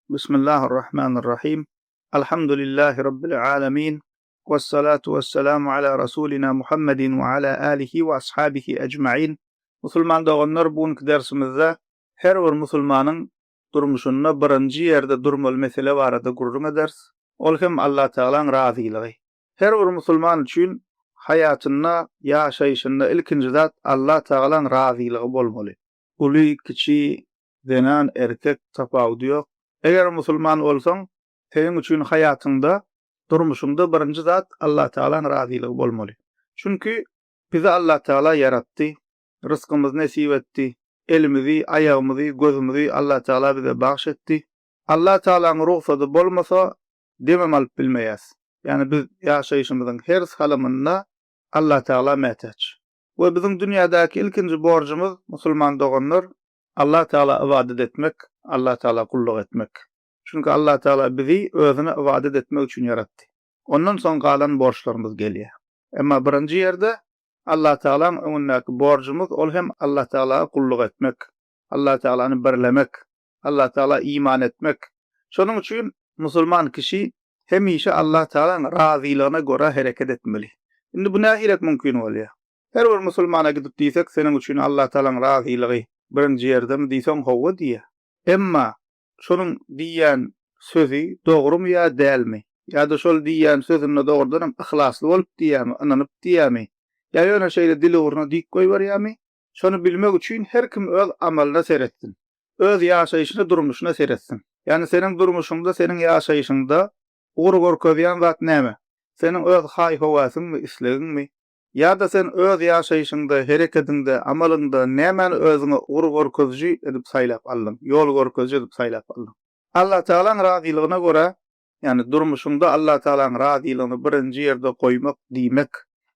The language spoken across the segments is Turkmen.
Bismillahir-Rahmanir-Rahim. Alhamdulillahi Rabbil Alamin. Wessalatu wessalamu ala Rasulina Muhammedin we ala alihi we ashabihi ecmain. Musulman doganlar, bu günki dersimizde her bir musulmanyň durmuşynda birinji ýerde durmaly mesele barada gürrüň ederis. Ol hem Allatagalaň razylygy. Her bir musulman üçin haýatynda, ýaşaýşynda ilkinji zat Allatagalaň razylygy bolmaly. Uly, kiçi, zenan, erkek tapawudy ýok. Eger musulman bolsaň, seniň üçin haýatyňda, durmuşyňda birinji zat Allatagalaň razylygy bolmaly. Çünki bizi Allatagala ýaratdy, rysgymyzy nesip etdi, elimizi, aýagymyzy, gözümizi Allatagala bize bagş etdi. Allatagalaň rugsady bolmasa, demem alyp bilmeýäs. Ýagny biz ýaşaýşymyzyň her salymynda Allatagala mätäç. We biziň dünýädäki ilkinji borjumyz, musulman doganlar, Allatagala ybadat etmek, Allatagala gulluk etmek. Çünki Allatagala bizi özüne ybadat etmek üçin ýaratdy. Ondan soň galan borçlarymyz gelýär. Emma birinji ýerde Allatagalaň öňündäki borjumyz ol hem Allatagalaga gulluk etmek, Allatagalany birlemek, Allatagala iman etmek. Şonuň üçin musulman kişi hemişe Allatagalaň razylygyna görä hereket etmeli. Indi bu nähilek mümkin bolýar? Her bir musulmana gidip diýsek seniň üçin Allatagalaň razylygy birinji ýerdemi diýseň howwa diýýär. Emma şonuň diýýän sözi dogrumy ýa dälmi? Ýa-da şol diýýän sözünde dogrudanam yhlasly bolup diýýärmi, ynanyp diýýärmi? Ýa ýöne şeýle dil ugruna diýip goýberýärmi? Şony bilmek üçin her kim öz amalyna seretsin. Öz ýaşaýşyna, durmuşyna seretsin. Ýagny seniň durmuşyňda, seniň ýaşaýşyňda ugur görkezýän zat näme? Seniň öz haý-höwesiňmi, islegiňmi? Ýa-da sen öz ýaşaýşyňda, herekediňde, amalyňda nämäni özüňe ugur görkeziji edip saýlap aldyň, ýol görkeziji edip saýlap aldyň? Allatagalaň razylygyna görä, ýagny durmuşyňda Allatagalaň razylygyny birinji ýerde goýmak diýmek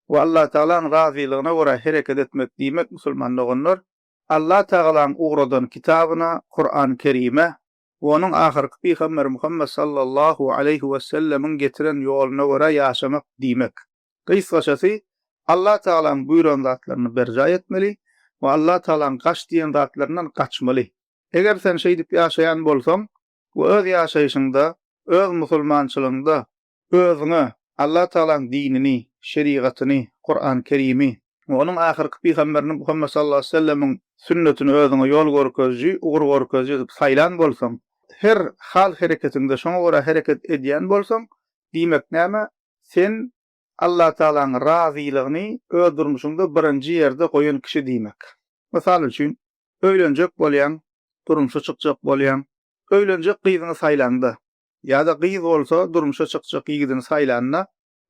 we Allatagalaň razylygyna görä hereket etmek diýmek musulman doganlar, Allatagalaň ugradan kitabyna, Kuran Kerime we onuň ahyrky pygamberi Muhammet sallallahu aleýhi wesellemiň getiren ýoluna görä ýaşamak diýmek. Gysgaçasy, Allah Tagalaň buýran zatlaryny berjaý etmeli we Allah Tagalaň gaç diýen zatlaryndan gaçmaly. Eger sen şeýdip ýaşaýan bolsaň we öz ýaşaýşyňda, öz musulmançylygyňda özüňe Allah Tagalaň dinini, şerigatyny, Kuran Kerimi we onuň ahyrky pygamberini Muhammet sallallahu aleýhi we sellemiň sünnetini özüňe ýol görkeziji, ugur görkeziji edip saýlan bolsaň, her hal-hereketiňde şoňa görä hereket edýän bolsaň, diýmek näme? Sen Allatagalaň razylygyny öz durmuşyňda birinji ýerde goýan kişi diýmek. Mysal üçin, öýlenjek bolýaň, durmuşa çykjak bolýaň. Öýlenjek gyzyňy saýlaňda, ýa-da gyz bolsa durmuşa çykjak ýigidini saýlanda,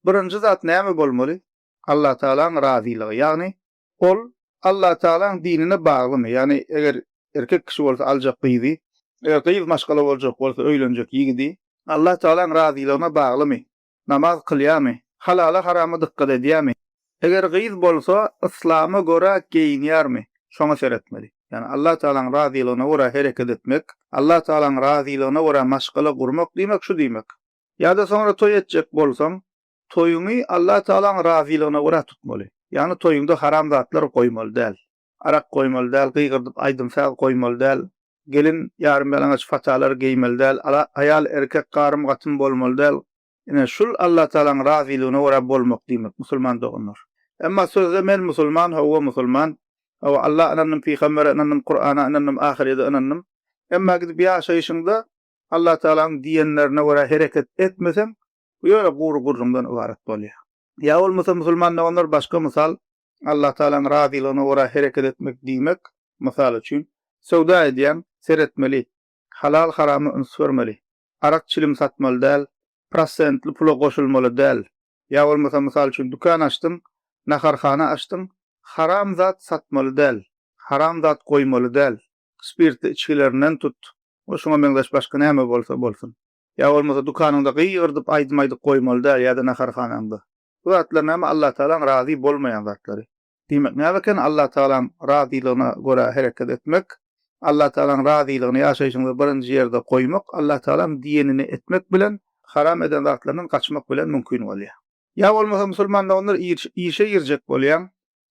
birinji zat näme bolmaly? Allatagalaň razylygy, ýagny ol Allatagalaň dinine baglymy? Ýagny eger erkek kişi bolsa aljak gyzy, eger gyz maşgala boljak bolsa öýlenjek ýigidi Allatagalaň razylygyna baglymy? Namaz kylýarmy? Halala-harama dykgat edýärmi? Eger gyz bolsa yslama görä geýinýärmi? Şoňa seretmeli. Ýagny Allatagalaň razylygyna görä hereket etmek, Allatagalaň razylygyna görä maşgala gurmak diýmek şu diýmek. Ýa-da soňra toý etjek bolsaň, toýuňy Allatagalaň razylygyna görä tutmaly. Ýagny toýuňda haram zatlar goýmaly däl. Arak goýmaly däl, gygyrdyp aýdym-saz goýmaly däl, gelin ýarym-ýalaňaç fatalar geýmeli däl, aýal-erkek garym-gatym bolmaly däl. Ine, şul Allatagalaň razylygyna görä bolmak diýmek, musulman doganlar. Emma sözde men musulman, hawa musulman, hawa Alla ynandym, pygambere ynandym, Kurana ynandym, ahyrýede ynandym. Emma gidip ýaşaýşyňda Allatagalaň diýenlerine görä hereket etmeseň, bu ýöne gury gürrüňden ybarat bolýar. Ýa bolmasa musulman doganlar başga mysal, Allatagalaň razylygyna görä hereket etmek diýmek, mysal üçin, söwda edýäň, seretmeli, halal-harama üns bermeli, arak-çilim satmaly däl, prosentli pula goşulmaly däl, ýa bolmasa mysal üçin dükan açdyň, naharhana açdyň, haram zat satmaly däl, haram zat goýmaly däl, spirtli içgilerinden tut we şuňa meňzeş başga näme bolsa bolsun. Ýa bolmasa dükanyňda gygyrdyp aýdym aýdyp goýmaly däl ýa-da naharhanaňda. Bu zatlar näme Allatagalaň razy bolmaýan zatlary. Diýmek näme eken Allatagalaň razylygyna görä hereket etmek, Allatagalaň razylygyny ýaşaýşyňda birinji ýerde goýmak, Allatagalaň diýenini etmek bilen haram eden zatlaryndan gaçmak bilen mümkin bolýar. Ýa bolmasa musulman doganlar işe girjek bolýaň,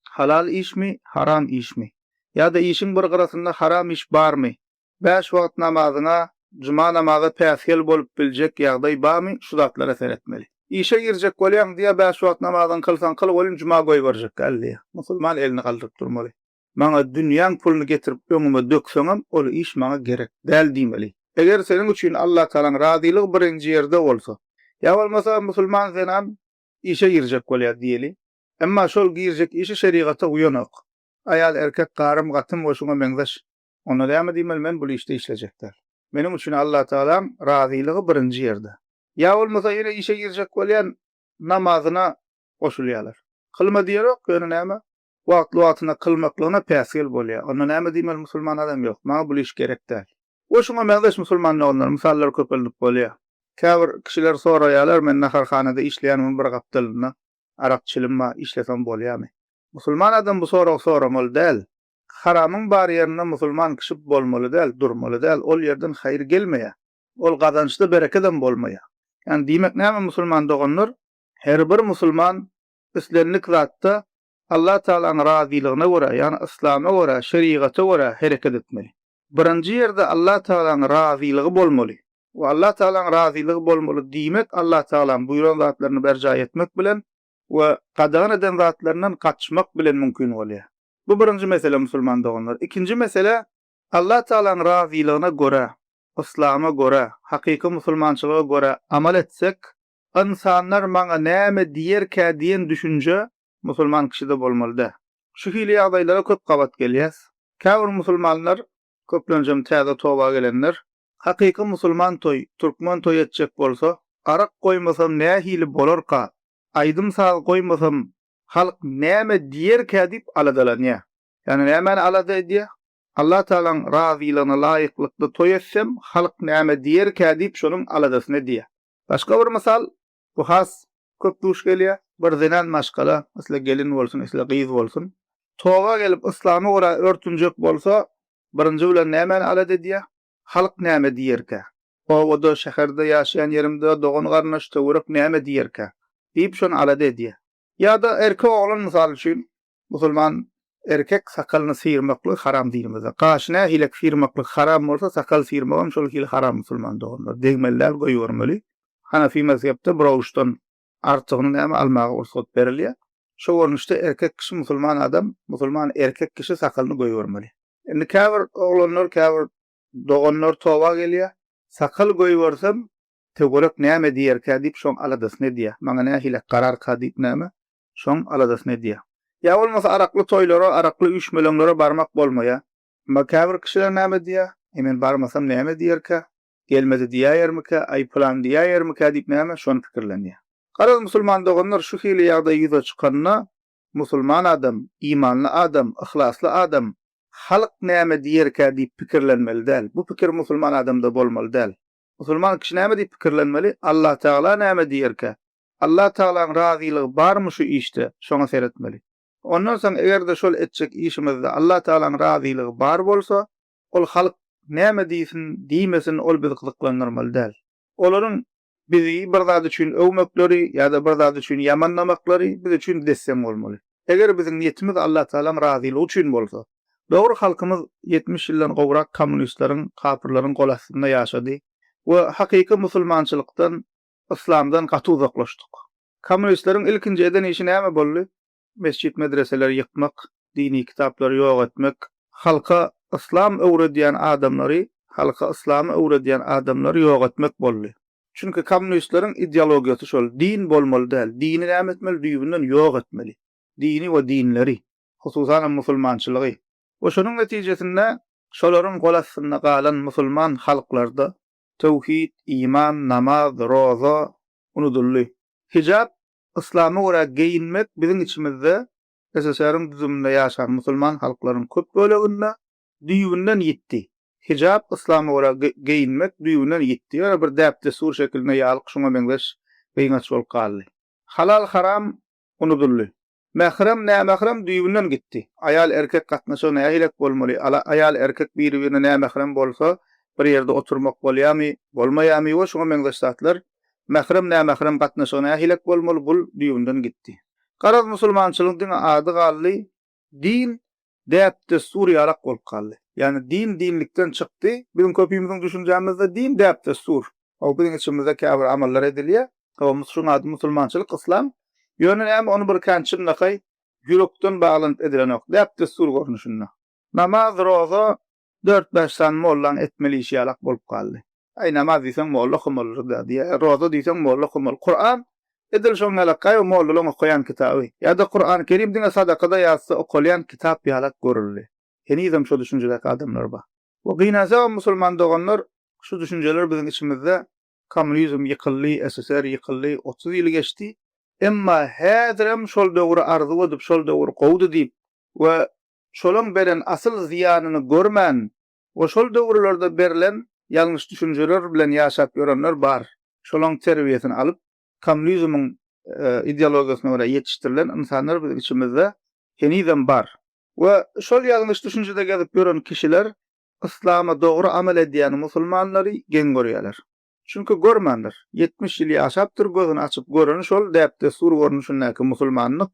halal işmi, haram işmi? Ýa-da işiň bir gyrasynda haram iş barmy? Bäş wagt namazyňa. Juma namaza päsgel bolup biljek ýagdaý barmy, şu zatlara seretmeli. Işe girjek bolýaň diýýär, bäş wagt namazyňy kylsaň kyl welin juma goýberjek däl diýýär. Musulman elini galdyryp durmaly. Maňa dünýäň puluny getirip öňüme dökseňem ol iş maňa gerek däl diýmeli. Eger seniň üçin Allatagalaň razylygy birinji ýerde bolsa, ýa bolmasa musulman zenan işe girjek bolýar diýeli. Emma şol girjek işi şerigata uýanok. Aýal erkek garym gatym we şuňa meňzeş. Onda näme diýmeli men bul işde işlejek däl. Meniň üçin Allatagalaň razylygy birinji ýerde. Ýa bolmasa ýene işe girjek bolýan namazyna goşulýarlar. Kylma diýerok ýöne näme wagtly-wagtynda kylmaklygyna päsgel bolýar. Onda näme diýmeli musulman adam ýok, maňa bul iş gerek däl. We şuňa meňzeş musulman doganlar, mysallar köpeldip bolýar. Käbir kişiler soraýarlar, men naharhanada işleýän bir gapdalynda arak çilim bar, işlesem bolýarmy? Musulman adam bu soragy soramaly däl. Haramyň bar ýerinde musulman kişi bolmaly däl, durmaly däl, ol ýerden haýyr gelmeýär. Ol gazançda berekedem bolmaýar. Ýagny diýmek näme musulman doganlar, her bir musulman islendik zatda Allah Tagalaň razylygyna görä, ýagny yslama görä, şerigata görä hereket etmeli. Birinji ýerde Allah Tagalaň razylygy bolmaly. We Allah Tagalaň razylygy bolmaly diýmek Allah Tagalaň buýran zatlaryny berjaý etmek bilen we gadagan eden zatlaryndan gaçmak bilen mümkin bolýar. Bu birinji mesele musulman doganlar. Ikinji mesele Allah Tagalaň razylygyna görä, yslama görä, hakyky musulmançylyga görä amal etsek, Ynsanlar maňa näme diýerkä diýen düşünje musulman kişide bolmaly däl. Şu hili ýagdaýlara köp gabat gelýäs. Käbir musulmanlar, köplenjem täze toba gelenler, hakyky musulman toý, türkmen toý etjek bolsa, arak goýmasam nähili bolarka, aýdym-saz goýmasam halk näme diýerkä diýip aladalanýar. Ýagny nämäni alada edýär? Allah Tagalaň razylygyna laýyklykda toý etsem, halk näme diýerkä diýip şonuň aladasyny edýär. Başga bir mysal, bu has köp duş gelýär, bir zenan maşgala, isle gelin bolsun, isle gyz bolsun, toba gelip yslama görä örtünjek bolsa, birinji bilen nämäni alada edýär? Halk näme diýerkä? Obada, şäherde ýaşaýan ýerimde dogan-garyndaş, töwerek näme diýerkä? diýip şony alada edýär. Ýa-da erkek oglan mysal üçin, Musulman erkek sakalyny syrmaklygy haram dinimizde. Gaşy nähilek syrmaklyk haram bolsa sakal syrmagam şol hili haram musulman doganlar. Degmeli däl goýbermeli. Hanafi mezhepde bir owuçdan artygyny näme almaga rugsat berilýär. Şo görnüşde erkek kişi musulman adam musulman erkek kişi sakalyny goýbermeli. Indi käbir oglanlar käbir doganlar toba gelýär. Sakal goýbersem töwerek näme diýerkä diýip şoň aladasyny edýär. Maňa nähilek gararka diýip näme Şoň aladasyny edýär. Ýa bolmasa arakly toýlara, arakly üýşmeleňlere barmak bolmaýar. Emma käbir kişiler näme diýýär? Eý men barmasam näme diýerkä? Gelmedi diýäýermikä? Aý pylan diýäýermikä diýip näme şony pikirlenýär. Garaz musulman doganlar şu hili ýagdaý ýüze çykanda musulman adam, imanly adam, yhlasly adam halk näme diýerkä diýip pikirlenmeli däl. Bu pikir musulman adamda bolmaly däl. Musulman kişi näme diýip pikirlenmeli? Allatagala näme diýerkä? Allah Tagalaň razylygy barmy şu işde, şoňa seretmeli. Ondan soň eger-de şol etjek işimizde Allah Tagalaň razylygy bar bolsa, ol halk näme diýsin, diýmesin ol bizi gyzyklandyrmaly däl. Olaryň bizi bir zat üçin öwmekleri ýa-da bir zat üçin ýamanlamaklary biz üçin desseň bolmaly. Eger biziň niýetimiz Allah Tagalaň razylygy üçin bolsa. Dogry halkymyz 70 ýyldan gowrak kommunistleriň, kapyrlaryň gol astynda ýaşady we hakyky musulmançylykdan Yslamdan gaty uzaklaşdyk. Kommunistleriň ilkinji eden işi näme boldy? Mesjit-medreseleri ýykmak, dini kitaplary ýok etmek, halka yslam öwredýän adamlary, halka yslamy öwredýän adamlary ýok etmek boldy. Çünki kommunistleriň ideologiýasy şol, din bolmaly däl, dini näme etmeli, düýbünden ýok etmeli. Dini we dinleri, hususanam musulmançylygy. We şonuň netijesinde şolaryň gol astynda galan musulman halklarda Töwhid, iman, namaz, roza unudyldy. Hijap, yslama görä geýinmek biziň içimizde SSR-iň düzüminde ýaşan musulman halklaryň köp böleginde düýbünden ýitdi. Hijap, yslama görä geýinmek düýbünden ýitdi. Ýöne bir däp-dessur şekilinde ýalyk şuňa meňzeş gyňaç bolup galdy. Halal-haram unudyldy. Mährem, nämährem düýbünden gitdi. Aýal-erkek gatnaşygy nähilek bolmaly? Aýal-erkek biri-birine nämährem bolsa, bir ýerde oturmak bolýarmy, bolmaýarmy we şuňa meňzeş zatlar. Mährem, nämährem gatnaşygy nähilek bolmaly, bul düýbünden gitdi. Garaz, musulmançylygyň diňe ady galdy. Din. Däp-dessur ýalak bolup galdy. Ýagny din dinlikden çykdy. Biziň köpimiziň düşünjämizde din däp-dessur. Hawa biziň içimizde käbir amallar edilýär. Hawa şuň ady musulmançylyk, yslam. Ýöne näme ony bir kän çynlakaý ýürekden baglanyp edilenok. Däp-dessur görnüşinde. Namaz, roza dört-bäş sany mollaň etmeli işi ýalak bolup galdy. Aý namaz diýseň molla okamalydyr-da diýýär, roza diýseň molla okamaly. Kuran edil şoň ýalak gaýy mollalaň okaýan kitaby. Ýa-da Kurany Kerim diňe sadakada ýazsa okalýan kitap ýalak görüldi. Henizem şo düşünjedäki adamlar bar. We gynansagam musulman doganlar şu düşünjeler biziň içimizde kommunizm ýykyldy, SSR ýykyldy, 30 ýyl geçdi. Emma häzirem şol döwri arzuw edip şol döwür gowudy diýip we şolaň beren asyl zyýanyny görmän we şol döwürlerde berlen ýalňyş düşünjeler bilen ýaşap ýörenler bar. Şolaň terbiýesini alyp, kommunizmiň ideologiýasyna görä ýetişdirilen ynsanlar biziň içimizde henizem bar. We şol ýalňyş düşünjede gezip ýören kişiler yslama dogry amal edýän musulmanlary geň görýärler. Çünki görmändir. 70 ýyl ýaşapdyr, gözüni açyp göreni şol däp-dessur görnüşindäki musulmanlyk.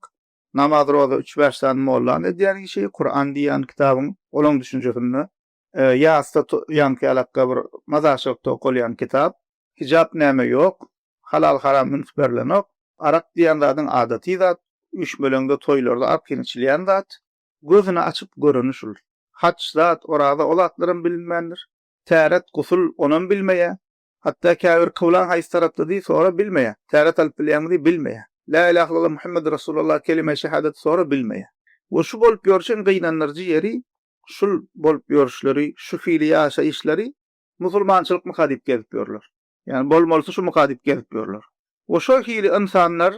Namaz-roza üç-bäş sany mollanyň edýän işi, Kuran diýýän kitabyň olaň düşünjesinde ýasda ýaňky ýalakga bir mazarçylykda okalýan kitap. Hijap näme ýok, halal-haram üns berlenok. Arak diýen zadyň adaty zat, üýşmeleňde, toýlarda arkaýyn içilýän zat. Gözüni açyp göreni şul. Haç zat, oraza o zatlaram bilinmändir. Täret, gusul onam bilmeýär. Hatda käbir kyblaň haýsy tarapda diý sora bilmeýär. Täret alyp bilýäňmi diý bilmeýär. Lä ilahe illallah Muhammedur Rasulullah kelime şehadeti sora bilmeýär. We şu bolup ýörşüň gynandyryjy ýeri şul bolup ýörüşleri, şu hili ýaşaýyşlary musulmançylykmyka diýip gezip ýörler. Ýagny bolmalysy şumyka diýip gezip ýörler. We şo hili ynsanlar,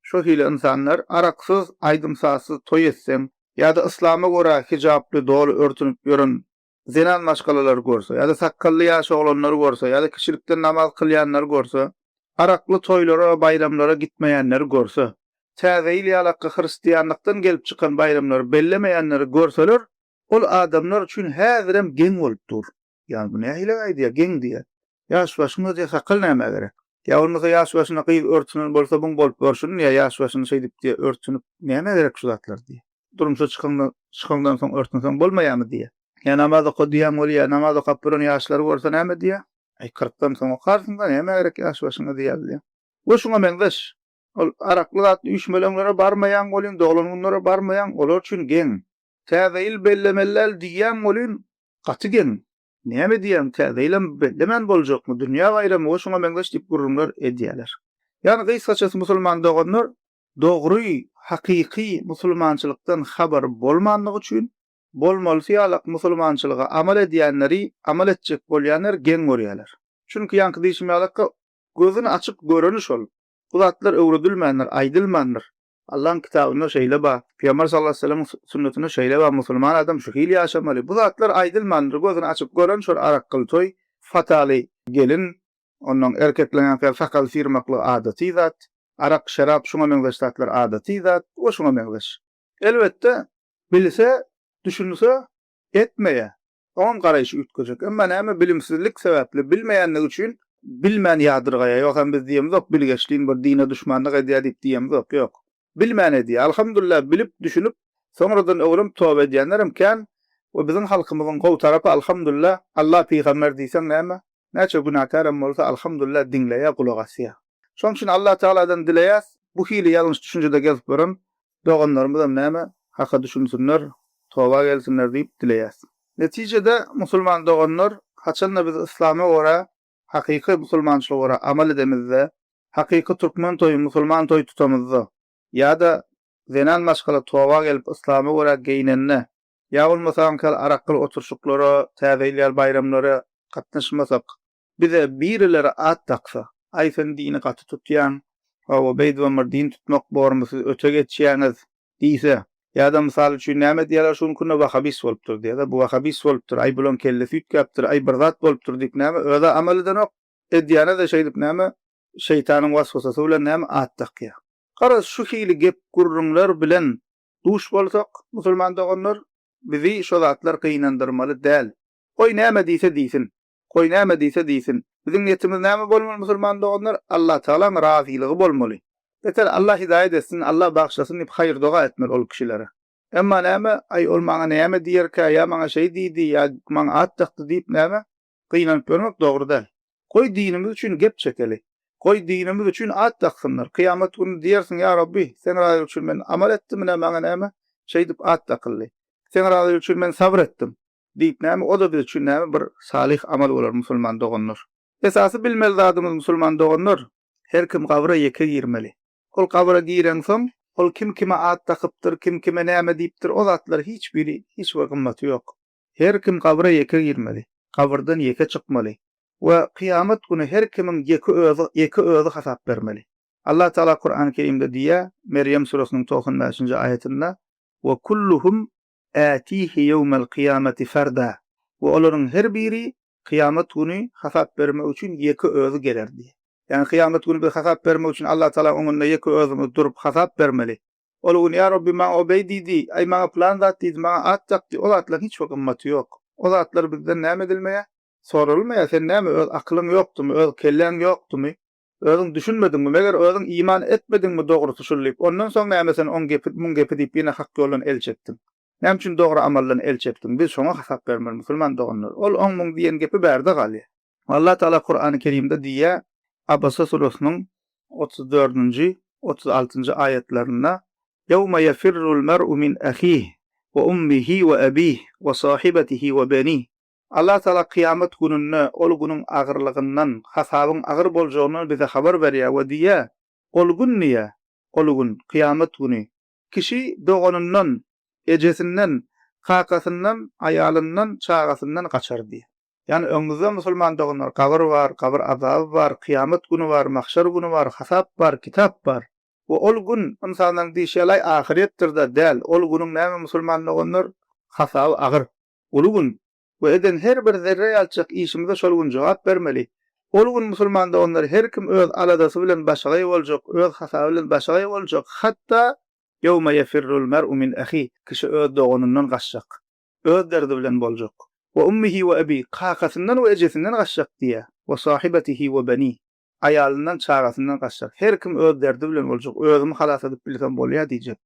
şo hili ynsanlar araksyz, aýdym-sazsyz toý etseň ýa-da yslama görä hijaply doly örtünip ýören zenan maşgalalary görse, ýa-da sakgally ýaş oglanlary görse, ýa-da kiçilikden namaz kylýanlary görse, arakly toýlara, baýramlara gitmeýänleri görse, Täze ýyl ýalakgy hristianlykdan gelip çykan baýramlary bellemeýänleri görseler, ol adamlar üçin häzirem geň bolup dur. Ýa bu nähili aýdýar, geň diýýär. Ýaş başyňda diýýär, sakgal nämä gerek? Ýa bolmasa ýaş başynda gyz örtünen bolsa buň bolup görşüni diýýär, ýaş başynda şeýdip diýýär, örtünip nämä gerek şu zatlar diýýär. Durmuşa çykyňdan çykyňdan soň örtünseň bolmaýarmy diýýär. Ýa namaz oka diýýän bolýar, namaz okap duran ýaşlary görse näme diýýär? Aý kyrkdan soň okarsyň-da, nämä gerek ýaş başyňa diýýär bilýäň. We şuňa meňzeş. Ol arakly zatly üýşmeleňlere barmaýaň welin, doglan günlere barmaýaň, olar üçin geň. Täze ýyl bellemeli däl diýýäň welin, gaty geň. Näme diýýäň, täze ýylam bellemän boljakmy, dünýä baýramy we şuňa meňzeş diýip gürrüňler edýärler. Ýagny gysgaçasy musulman doganlar dogry, hakyky musulmançylykdan habary bolmanlygy üçin, bolmalysy ýalak musulmançylyga amal edýänleri, amal etjek bolýanlary geň görýärler. Çünki ýaňky diýşim ýalakka gözüni açyp göreni şol. Bu zatlar öwredilmändir, aýdylmandyr. Allaň kitabynda şeýle bar, Pygamber sallallahu aleýhi we sellemiň sünnetinde şeýle bar, musulman adam şu hili ýaşamaly. Bu zatlar aýdylmandyr, gözüni açyp gören şol arakgyl toý, fataly gelin, ondan erkekleňkä sakal syrmaklyk adaty zat, arak, şerap şuňa meňzeş zatlar adaty zat we şuňa meňzeş. Elbetde, bilse, düşünse etmeýär. Oňam garaýşy üýtgejek. Emma näme bilimsizlik sebäpli, bilmeýänligi üçin bilmän ýadyrgaýar. Ýogsam biz diýemzok, bilgeşlin bir dine duşmanlyk edýär diýip diýemzok. Ýok. Bilmän edýär. Alhamdulillah bilip, düşünip, soňradan öwrenip toba edýänlerem kän we biziň halkymyzyň gowy tarapy alhamdulillah Allah pygamber diýseň näme, näçe günäkärem bolsa alhamdulillah diňleýär, gulak asýar. Şonuň üçin Allah Tagaladan dileýäs, bu hili ýalňyş düşünjede gezip ýören doganlarymyzam näme, haka düşünsinler, toba gelsinler diýip dileýäs. Netijede musulman doganlar, haçanda biz yslama görä, hakyky musulmançylyga görä amal edemizde, hakyky türkmen toýy, musulman toýy tutamyzda, ýa-da zenan maşgala toba gelip yslama görä geýnende, ýa bolmasa aňkal arakgyl oturşyklara, täze ýyl ýaly baýramlara gatnaşmasak, bize birileri at daksa, Aý sen dini gaty tutýaň, hawa beýdibem bir din tutmak bormy siz öte geçýäňiz diýse, ýa-da mysal üçin näme diýýärler şu günki günde wahabist bolupdyr diýýärler, bu wahabist bolupdyr, aý bulaň kellesi üýtgäpdir, aý bir zat bolupdyr diýip näme öz-ä amal edenok, edýäne-de şeýdip näme şeýtanyň waswasasy bilen näme at dakýar. Garaz şu hili gep-gürrüňler bilen duş bolsak musulman doganlar bizi şo zatlar gynandyrmaly däl. Goý näme diýse diýsin. Goý näme diýse diýsin. Biziň niýetimiz näme bolmaly musulman doganlar? Allah Tagalaň razylygy bolmaly. Beter Allah hidaýat etsin, Allah bagyşlasyn diýip haýyr doga etmeli ol kişilere. Emma näme, aý ol maňa näme diýerkä, ýa maňa şeý diýdi, ýa maňa at dakdy diýip näme, gynanyp ýörmek dogry däl. Goý dinimiz üçin gep çekeli. Goý dinimiz üçin at daksynlar. Kyýamat güni diýersiň, Ýa Rabbi, Seň razylygyň üçin men amal etdim, ine maňa näme, şeýdip at dakyldy. Seň razylygyň üçin men sabyr etdim. Diýip näme, o-da biz üçin näme bir salyh amal bolar musulman doganlar. Esasy bilmeli zadymyz musulman doganlar, her kim gabra ýeke girmeli. Ol gabra gireňsoň, ol kim kime at dakypdyr, kim kime näme diýipdir, o zatlar hiç biri, hiç bir gymmaty ýok. Her kim gabra ýeke girmeli, gabyrdan ýeke çykmaly we kyýamat güni her kimiň ýeke özi, ýeke özi hasap bermeli. Allah Tagala Kurany Kerimde diýýär, Merýem süresiniň 95-nji aýatynda, We kulluhum ätihi ýewmel kyýameti ferda we olaryň her biri kyýamat güni hasap bermek üçin ýeke özi geler diýýär. Ýagny kyýamat güni biz hasap bermek üçin Allah Tagalaň öňünde ýeke özümiz durup hasap bermeli. Ol gün Ýa Rabbi maňa o beý diýdi, aý maňa pylan zat diýdi, maňa at dakdy, o zatlaryň hiç bir gymmaty ýok. O zatlar bizden näme edilmeýär? Soralmaýar, sen näme öz akylyň ýokdumy, öz kelläň ýokdumy? Özüň düşünmediňmi, meger özüň iman etmediňmi dogrusy şul diýip, ondan soň näme sen oň gepi, muň gepi diýip ýene hak ýoldan el çekdiň? Näme üçin dogry amaldan el çekdiň? Biz şoňa hasap bermeli musulman doganlar. Ol oň muň diýen gepi bärde galýar. Allah Tagala Kurany Kerimde diýýär, Abasa surasynyň 34-nji, 36-njy aýatlarynda, Ýewme ýefirrul mer'u min ahih, we ummihi we abih, we sahibetihi we benih. Allah Tagala kyýamat gününde ol günüň agyrlygyndan, hasabyň agyr boljagyndan bize habar berýär we diýýär, Ol gün diýýär, ol gün, kyýamat güni, kişi doganyndan, ejesinden, kakasyndan, aýalyndan, çagasyndan gaçar diýýär. Ýagny öňümizde musulman doganlar gabyr bar, gabyr azaby bar, kyýamat güni bar, mahşar güni bar, hasap bar, kitap bar. We ol gün ynsanlaryň diýşi ýaly ahyrýetdir-de, däl, ol günüň näme musulman doganlar hasaby agyr. Uly gün. We eden her bir zerre ýalçak işimize şol gün jogap bermeli. Ol gün musulman doganlar her kim öz aladasy bilen başagaý boljak, öz hasaby bilen başagaý boljak, hatda Ýewme ýefirrul mer'u min ahih, kişi öz doganyndan gaçjak. Öz derdi bilen boljak. We ummihi we abi, kakasyndan we ejesinden gaçjak diýýär. We sahibetihi we beni, aýalyndan, çagasyndan gaçjak. Her kim öz derdi bilen boljak, özümi halas edip bilsem bolýar diýjek.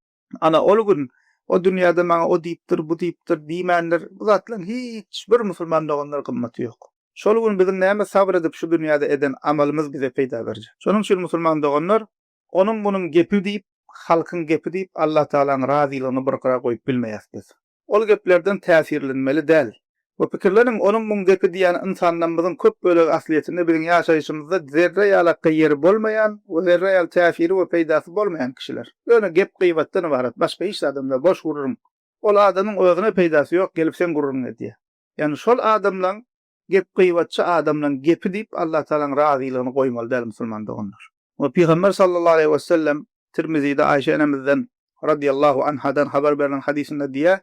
Ana ol gün, o dünýäde maňa o diýipdir, bu diýipdir diýmändir, bu zatlaryň hiç bir musulman doganlar gymmaty ýok. Şol gün biziň näme sabyr edip şu dünýäde eden amalymyz bize peýda berjek. Şonuň üçin musulman doganlar, onuň-munuň gepi diýip, halkyň gepi diýip Allatagalaň razylygyny bir gyra goýup bilmeýäs biz. Ol geplerden täsirlenmeli däl. We pikirleniň, onuň muň gepi diýýän ynsanlarymyzyň köp bölegi aslyýetinde biziň ýaşaýşymyzda zerre ýalakga ýeri bolmaýan we zerre ýaly täsiri we peýdasy bolmaýan kişiler. Ýöne gep gybatdan ybarat, başga hiç zadam ýok, boş gürrüň. Ol adamyň özüne peýdasy ýok, gelip seň gürrüňiňi edýär. Ýagny şol adamlaň gep gybatçy adamlaň gepi diýip Allah Tagalaň razylygyny goýmaly däl musulman doganlar. We Pygamber sallallahu aleýhi we sellem Tirmizide Aýşe enemizden radiyallahu anhadan habar berlen hadysynda diýýär,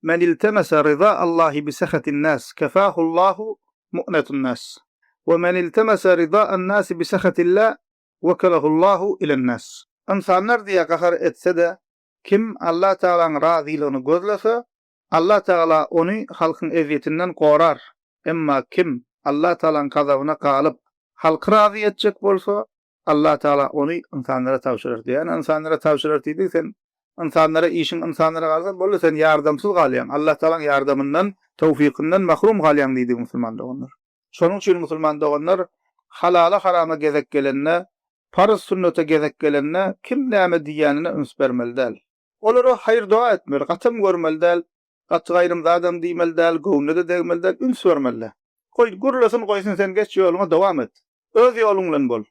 Men iltemese riza Allahi bi sehatin nas kefahullahu mu'netun nas. We men iltemese rida'an nasi bi sehatillah wekelehullahu ilen nas. Ynsanlar diýýär gahar etse-de kim Allah Tagalaň razylygyny gözlese, Allah Tagala ony halkyň ezýetinden gorar. Emma kim Allah Tagalaň gazabyna galyp, halky razy etjek bolsa, Allah Tagala ony ynsanlara tabşyrar diýýär. Ýagny ynsanlara tabşyrar diýdigi sen ynsanlara işiň ynsanlara galsa boldy sen ýardamsyz galýaň. Allah Tagalaň ýardamyndan, towfykyndan mahrum galýaň diýdigi musulman doganlar. Şonuň üçin musulman doganlar halala harama gezek gelende, parz sünnete gezek gelende kim näme diýýänine üns bermeli däl. Olara haýyr doga etmeli, gatam görmeli däl, gaty gaýrym zadam diýmeli däl, göwnüne-de degmeli däl, üns bermeli däl. Goý, gürlesin, goýsun sen geç ýoluňa dowam et. Öz ýoluň bilen bol.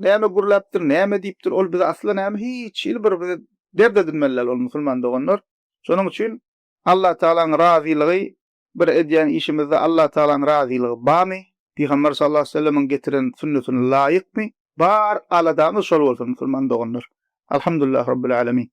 Näme gürläpdir, näme diýipdir, ol bize asla näme hiç hili bir bize dert edinmeli däl ol musulman doganlar. Şonuň üçin Allah Tagalaň razylygy bir edýän işimizde Allah Tagalaň razylygy barmy? Pygamber sallallahu aleýhi we sellemiň getiren sünnetine laýykmy? Bar aladamyz şol bolsun musulman doganlar. Alhamdulillah Rabbil Alemin.